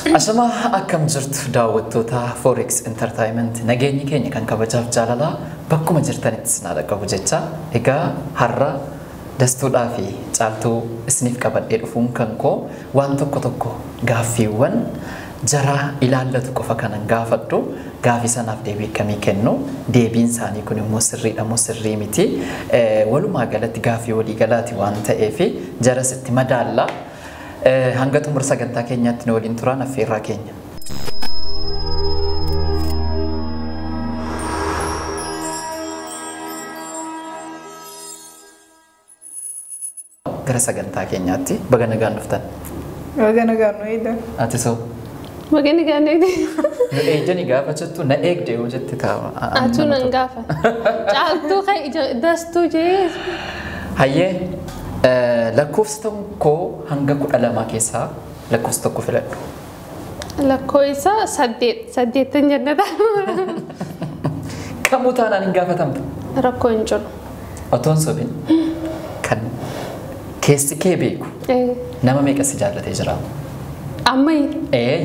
Ashama akkam jirtu daawwattoota Forex Entertainment nageenyi keenya kan kabajaaf jaalalaa bakkuma jirtanitti isin haadha qabu jecha egaa har'a dastuudhaa fi caaltuu isiniif qabadhee dhufuun kan koo waan tokko tokko gaaffiiwwan jaraa ilaallatu qofa kanan gaafadhu gaafii sanaaf deebii akkamii kennu deebiin isaanii kun immoo sirriidha moo sirrii miti walumaa galatti gaaffii walii galaati waan ta'eef jaras itti madaalla. Hanga xumura sagantaa keenyaatti nu waliin turaan affeerraa keenya. Gara sagantaa keenyaatti baga nagaan dhuftan. Baga nagaan nu eegdan. Ati soo. Baga nagaan nu eegde. Nu eegdani gaafa jettu na eegde yoo jette ta'a. Atuu nan gaafa. Caaltuu kan ija dastuu jee. Hayyee lakkoofsa tokko hanga 12 keessaa lakkoofsa tokko filadhu. Lakkoofsa 8 jennata. Kamuu taanaan hin gaafatamtu? Rakkoo hin jiru. Otoon sobin kan keessi kee beeku nama meeqa si jaallatee jira? Amma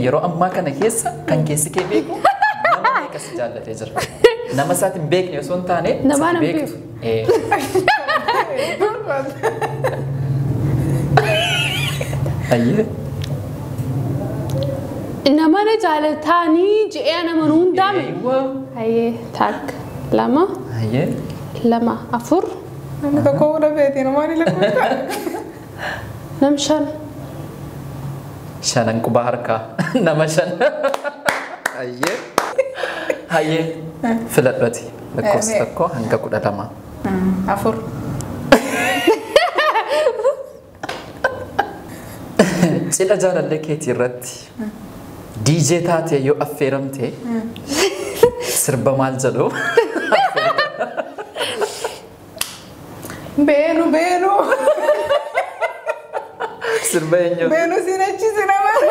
Yeroo ammaa kana keessa kan keessi kee beeku nama meeqa si jaallatee jira? Nama isaati hin beekne osoo hin taane Nama si hin beektu. Ayyee. Nama na jaalataanii je'ee nama nu hundaame. Hayyee takka lama Hayyee. 2 4 Namni tokko hunda beetii namaan lakkoofsa. Nam 5. Shanan quba harkaa nama 5. Hayyee. Hayyee. Filadhati lakkoofsa tokko hanga 12. 4. Cidha jaalallee keetii irratti DJ taatee yoo affeeramte sirba maal jedhu? Beenu beenu. Sirba eenyu? Beenu siin achi siin amanu.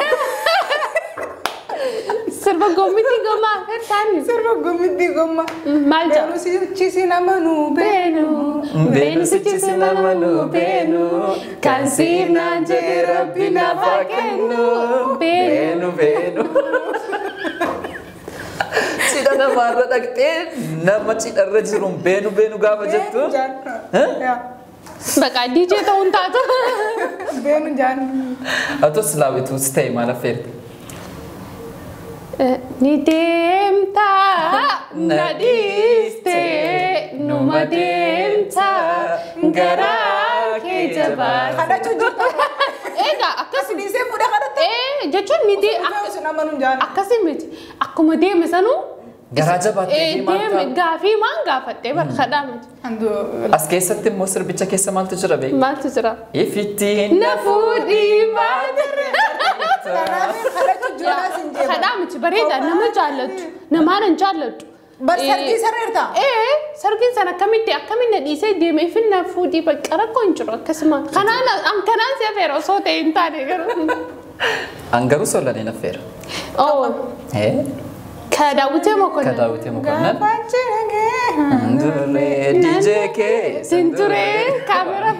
Sirba gommitti gommaa taani. Sirba gommitti gommaa. Maal jedhu? Beenu siin achi siin amanu Beenu. Beenu sichi siin amanu beenu kan siif naan jedhe rabbi naaf haa kennu. Beenu. Beenu beenu. Cidha namaarra dhaqxee nama cidharra jiruun beenu beenu gaafa jettu. Baqa DJ ta'uun taatu. Beenu jaan. Atoo silaawituu si ta'e maal affeerte? Ni deemtaa na dhiistee numa deemtaa garaa kee jabaate. Kadhachuu jirta. Egaa akkas Dhiisee fuudhee kadhatte. Jechuun ni Siin amanu jaan. akkasii miti akkuma deeme sanuu Garaa jabaattee deemaa deeme ta'a. gaafii maan gaafattee bar kadhaa miti. As keessatti immoo sirbicha keessa maaltu jira beektaa? Maaltu jira? Ifittiin Na fuudhii baate. Kanaaf kadhachuu jirtaa siin jeema. Kadhaa miti bareeda nama jaallattu namaan hin jaallattu. Bar sargii sarreerta. Sargiin sana akkamitti akkamiin na dhiisee deeme ifin na fuudhii bakka rakkoo hin jiru akkasuma. Kanaan an kanaan si affeera osoo ta'e hin taane garuu. An garuu sollaneen affeera. Oh. Ka Daawwitee Mokonnon. Ka Daawwitee Mokonnon. Gaafa jiree. Duree DJ kee. Sinturee kaamera.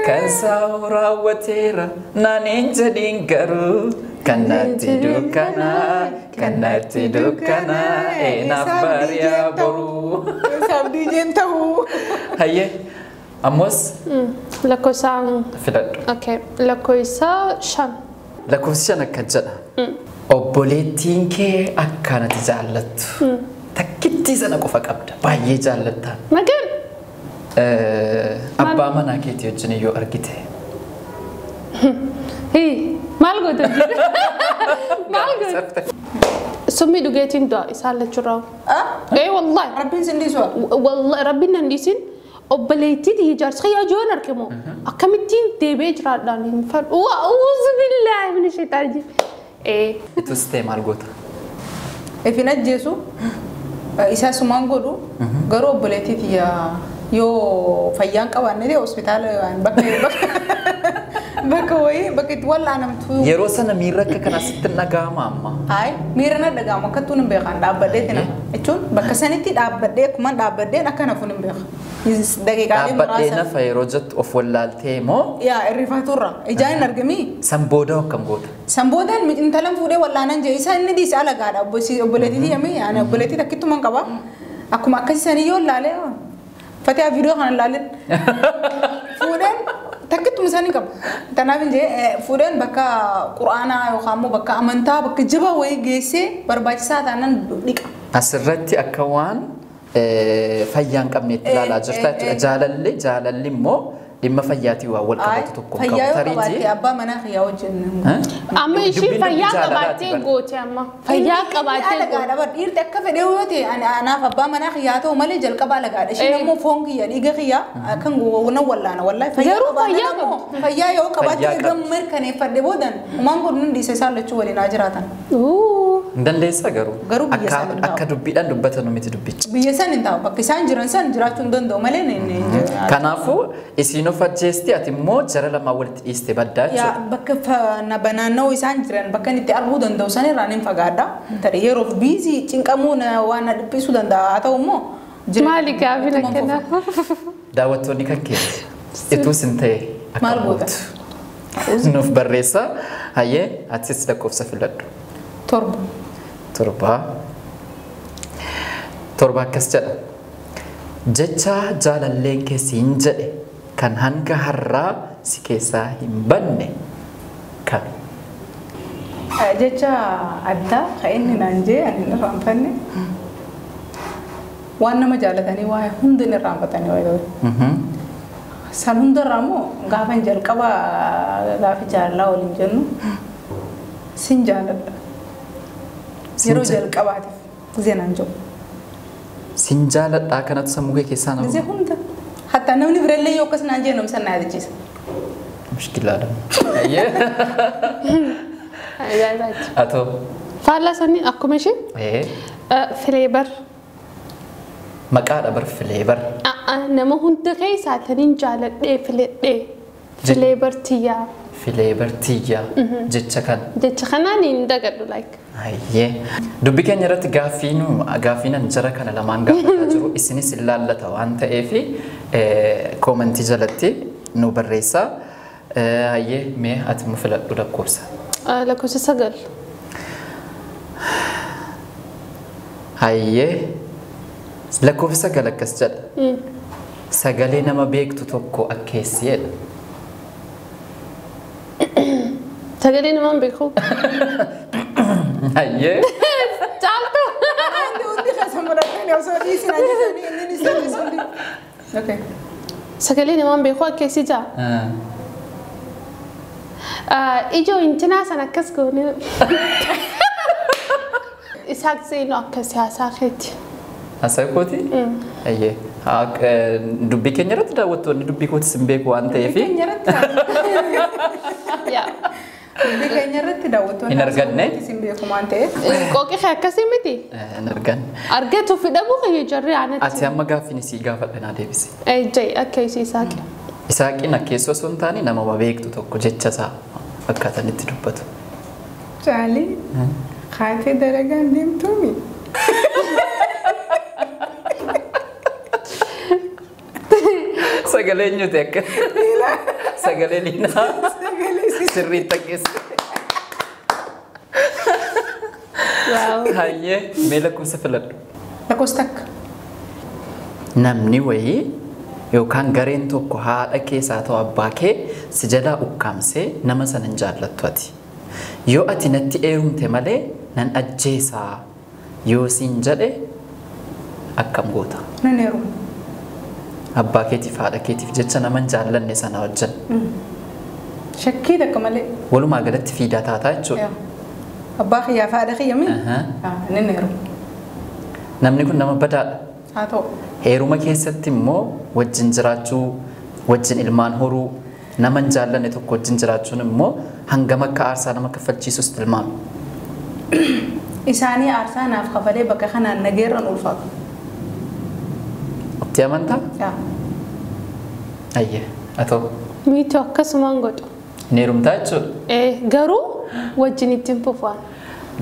Kan saawuu raawwateera naan hin jedhin garuu kan natti dukkanaa kan natti dukkanaa eenaaf bari'aa boruu. Isaaf DJ'n ta'uu. Hayyee ammas Lakkoofsa. filadhu. Okay lakkoofsa 5. Lakkoofsi 5 akkas jedha. Obboleettiin kee akkanatti jaallattu. Takkittii sana qofa qabda. Baay'ee jaallatta. Magan. Abbaa manaa keetii wajjin yoo argite. Hii maal goote? Maal goote? Summii dhugeetiin du'a isaan lachuurraa. Wallahi. Rabbiin sin dhiisu. Wallahi rabbiin nan dhiisin. Obboleettii tiyya jaarsa kiyyaa jiran argamu. Akkamittiin deebi'ee jiraadhaan hin fadhu. Wa'uuzu billaahi mina shaytaan rajiim. Itus ta'e maal goota? Ifin ajjeesu isaa sumaan godhu garuu obboleettii tiyya yoo fayyaan qabaanne ta'e hospitaala bakka wayii bakka itti wal'aanamtu. Yeroo sana miirri akka kanaa sitti dhaga'ama amma. Hayi miira na dhaga'amu akkattuu hin beekan dhaabbadhee tina jechuun bakka sanitti dhaabbadhee akkuma dhaabbadheen akka nafuun hin beekan. Daqiiqaalee Dhaabbadhee muraasa. Nafa yeroo jettu of wallaaltee moo Yaa irrifaturra ijaan hin argamii. San booda akkam goota? San boodaan intalan fuudhee wallaanan jee isa inni dhiise alagaadha. Obboleettii tiyya ani obboleettii takkittuman qaba. Akkuma akkasii sanii yoo laalee fatee viidiyoo kana laaleen fuudheen takkittuma isaanii qaba. Tanaaf hin jee fuudheen bakka quraanaa yookaan immoo bakka amantaa bakka jabaa wayii geessee barbaachisaa taanaan dhiqa. Asirratti akka waan fayyaa hin qabneetti ilaalaa jirta jechuudha. Jaalalli immoo dhimma fayyaatiin waan wal qabatu tokko hin qabu. Fayyaa yoo Tariitii qabaatte abbaa manaa kiyyaa wajjin. Amma ishiin Dubbiin fayyaa dubbii jaalalaati qabaattee bara. goote amma. Fayyaa qabaattee goote. Alagaadha bar dhiirti akka fedhe yoo ta'e ani anaaf abbaa manaa kiyyaa ta'u malee jalqaba alagaadha. Ishiin ammoo foon kiyya dhiiga kiyya kan nan wallaana wallaahi. Garuu fayyaa qabaannaan ammoo fayyaa yoo qabaatte Fayyaa erga qabdi. mirkaneeffadhe boodan umaan kun hundi isa isaan lachuu waliin haa jiraatan. Uu. Hin dandeessaa garuu. Garuu biyya Akka sana hin taa'u. akka dubbiidhaan dubbatanu miti dubbichi. Biyya san hin taa'u bakka isaan jiran san jiraachuu hin danda'u malee inni hin jiru. Kanaafuu isiin of ajjeesti ati immoo jara lamaa walitti dhiiste baddaa jechuudha. Yaa bakka naannoo isaan jiran bakka inni itti arguu danda'u san irraa nin fagaadha. Tarii yeroof biizii cinqamuu waan na dhiphisuu danda'a haa ta'u immoo jireenya Maali gaaffiin ittuma akkanaa? fufa. Daawwattoonni kan keeti ituu sin ta'e Maal akkam goota? gootu? Nuuf barreessaa. Hayyee atis lakkoofsa filadhu. 7. 7. 7 akkas jedha. Jecha jaalalleen kee siin jedhe kan hanga har'aa si keessaa hin banne kami? Jecha addaa kan inni naan jee ani hin irraanfanne waan nama jaalatanii waa hundi hin irraanfatanii waa ta'u. San hundarraa immoo gaafa jalqaba gaafa jaalalaa waliin jennu sin jaaladha. Sin Yeroo jalqabaatiif gisee naan jedhu. Sin jaaladhaa kanatu sammuu kee keessaa nama Gisee hunda. Hatta namni birallee yoo akkas naan jee namni san na yaadachiisa. Mushkilaadha. Hayyee. Ajaa'ibaati. Atoo. Faallaa sanii akkuma ishee fileebar. Maqaadha bar fileebar. Nama hunda keessaa taniin jaaladhee filadhee fileebar tiyyaa. Fileebar tiyyaa jecha kana. Jecha kanaan hin dagadhu like. Hayyee. Dubbii keenya irratti gaaffiinan jara kana lamaan gaafataa jiru isinis ilaallata waan ta'eef koomentii jalatti nu barreessaa. Hayyee mee ati mu filadhu lakkoofsa. Lakkoofsa 9. Hayyee lakkoofsa 9 akkas jedha. Sagalee nama beektu tokko akkeessi jedha. Sagalee nama hin beeku. Hayyee. Caaltu. Hundi keessa mudhatanii osoo dhiisin ajjeesanii inni ni sirrii hundi. Okay. Sagalee nama hin beeku akkeessi jaa. Ijoo intinaa sana akkas goone. Isaaq seenuu akka siyaasaa keetti. Haasaa kooti? Hayyee. Dubbii keenya irratti daawwattoonni dubbii kootis hin beeku waan ta'eef. Keenya irratti Yaa. dubbii keenya irratti daawwattoonni Hin arganne? Isin beeku waan ta'eef. Qooqi kee akkasii miti. Hin arganne. Argatu fi dhabuu kiyya jarri aanatti. Ati amma gaaffiin isii gaafadha naa deebisi. Jai akka isii Isaaqi. Isaaqiin akkeessoo osoo hin taane nama beektu tokko jecha isaa akkaataan itti dubbatu. Caalii haatee dalagaan deemtuumi. Sagalee eenyuti akka? Sagalee Liinaa. Sirriitti akkeessa. Waaw. Hayyee mee lakkoofsa filadhu. Lakkoofsa 1. Namni wayii yookaan gareen tokko haadha keessaa ta'u abbaa kee si jalaa ukkaamsee nama sana hin jaallattu ati. Yoo ati natti heerumte malee nan ajjeesaa yoo siin jedhe akkam goota? Nan heeruma. Abbaa keetiif haadha keetiif jecha nama hin jaallanne sana wajjin. Shakkii takka malee. Walumaa galatti fiidaa taataa jechuudha. Yaa. Abbaa kiyyaa fi haadha kiyya mi? Nan heeruma. Namni kun nama badaadha. Haa ta'u. Heeruma keessatti immoo wajjin jiraachuu, wajjin ilmaan horuu, nama hin jaallanne tokko wajjin jiraachuun immoo hangam akka aarsaa nama kaffalchiisus tilmaama. Isaanii aarsaa naaf kafalee bakka kanaan nageerran ulfaatu. Itti amantaa? Yaa. Ayyee, haa ta'u. Miitu akkasumaan godhu. Ni heerumtaa jechuudha. Garuu wajjin ittiin fufaan.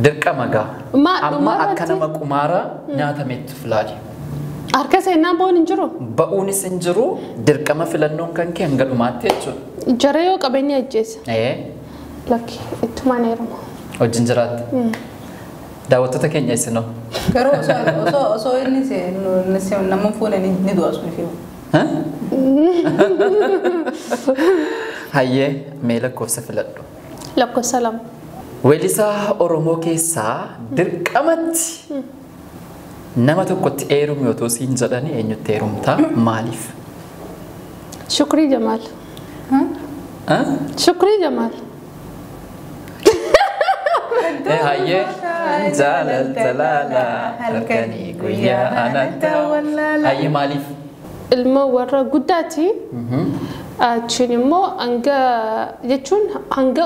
Dirqama gaa. Ma Amma akka dhumarratti- nama qumaara nyaatametti filaali. Harka seenaan ba'uun hin jiru. Ba'uunis hin jiru dirqama filannoon kan kee hanga dhumaatti jechuudha. Jara yoo qabeenya ajjeesa. Lakki ittumaan heeruma. Wajjin jiraatta. Daawwattoota keenya isinoo. Garuu osoo inni nama fuune ni du'a sun fi. Hayyee mee lakkoofsa filadhu. Lakkoofsa 2. Weellisaa Oromoo keessaa dirqamatti nama tokkotti heerumi otoo siin jedhani eenyutti heerumtaa maaliif? Shukrii Jamaal. Shukrii Jamaal. Hayyee jaalaltalaala halkanii guyyaa ananta. Hayyee maaliif? Ilma warra guddaati. Achiin immoo hanga jechuun hanga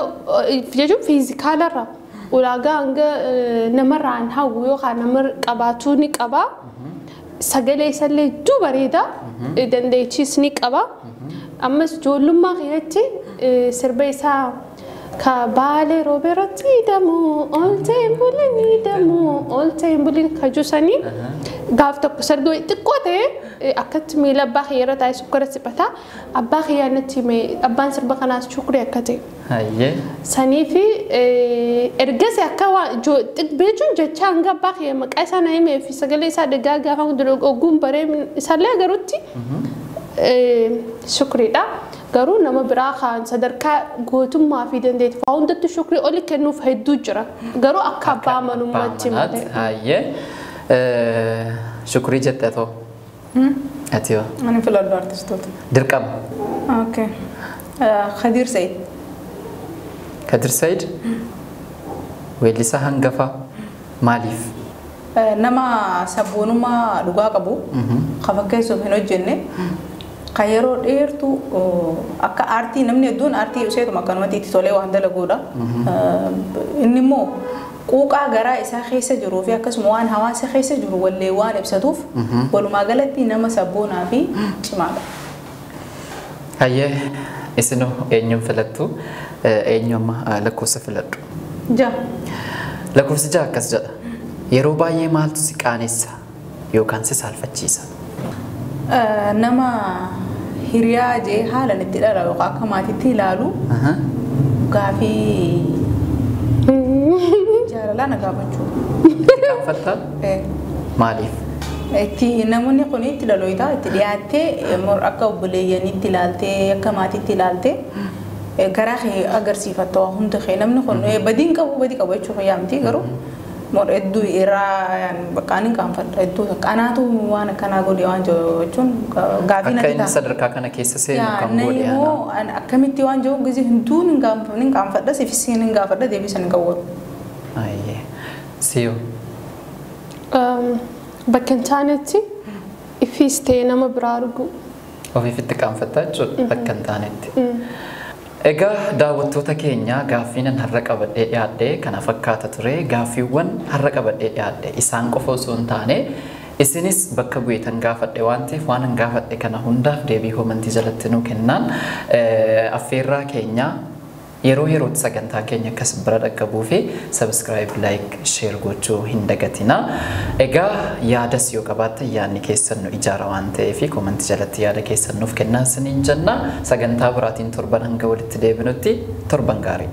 jechuun fiizikaalarra ulaagaa hanga namarraan hawwu yookaan nama qabaatuu ni qaba. Sagalee isallee hedduu bareeda. Dandeettiis ni qaba. Ammas ijoollummaa keessatti sirba isaa ka baalee roobeerratti hidhamu ooltee hin bulin hidhamu ooltee hin bulin ka jusanii gaaf tokko sirba xiqqoo ta'e akkatti miila abbaa kiyyaarra taa'ee sukkara siphata abbaa kiyyaa natti hime abbaan sirba kanaas shukrii akka ta'e. Sanii fi ergasii akka beechuun jecha hanga abbaa kiyya maqaa isaa na himee fi sagalee isaa dhagaa gaafa ogguun baree isaallee agarutti shukriidha. Garuu nama biraa kan sadarkaa gootummaa fi dandeettii fa'aa hundatti shukrii oli kennuuf hedduu jira. Garuu akka abbaa manummaatti malee. Hayyee shukrii jettee too. Ati yoo? Ani filadhu artistoota. Dirqama. Okay. Kadir Said. Kadir Said? Weellisaa hangafa maaliif? Nama sabboonummaa dhugaa qabu. Kan fakkeessuuf hin hojjenne. Kan yeroo dheertuu akka aartii namni hedduun aartii iseetuma akkanumatti itti tolee waan dalaguudha. Inni immoo quuqaa garaa isaa keessa jiruu fi akkasuma waan hawaasa keessa jiru wallee waan ibsatuuf walumaa galatti nama sabboonaa fi cimaadha. Hayyee isinoo eenyuun filattu? Eenyu amma lakkoofsa filadhu? 6. Lakkoofsi 6 akkas jedha. Yeroo baay'ee maaltu si qaanessa yookaan si saalfachiisa? Nama hiriyaa jee haalan itti dhala yookaan akka maatiitti ilaalu gaafii jaalalaa na gaafachuu. Itti qaanfattaa? Maaliif? Itti namoonni kun itti dhalootaa itti dhiyaattee akka obboleeyyaniitti ilaaltee akka maatiitti ilaaltee garaa kee agarsiifatta waa hunda kee namni kun badiin qabu badii qabu jechuuf yaamti garuu hedduu irraa bakka ani qaanfadha hedduu anaatu waan akkanaa godhe waan jechuun gaafii natti ta'a. Akka inni sadarkaa kana keessa seenu kan godhe ana. Akkamitti waan jiru gisee hunduu ni qaanfadha sifis ni gaafadha deebisan hin qabu. Ayyee siyo. Bakka hin taanetti ifiis ta'e nama biraa argu. Ofiifitti qaanfattaa jechuudha bakka hin taanetti. Egaa daawwattoota keenya gaaffiinan har'a qabadhee dhiyaadhe kana fakkaata ture gaaffiiwwan har'a qabadhee dhiyaadhe isaan qofa osoo hin taane isinis bakka bu'eetan gaafadhe waan ta'eef waan hin gaafadhe kana hundaaf deebii koomantii jalatti nuu kennaan affeerraa keenya yeroo yerootti sagantaa keenya akkas bira dhaqqabuu fi subscribe, like, share gochuu hin dagatina. Egaa yaadas yoo qabaattan yaadni keessan nu ijaara waan ta'eef koomantii jalatti yaada keessan nuuf kennaa isiniin jenna. Sagantaa biraatiin torban hanga walitti deebinutti torban gaarii.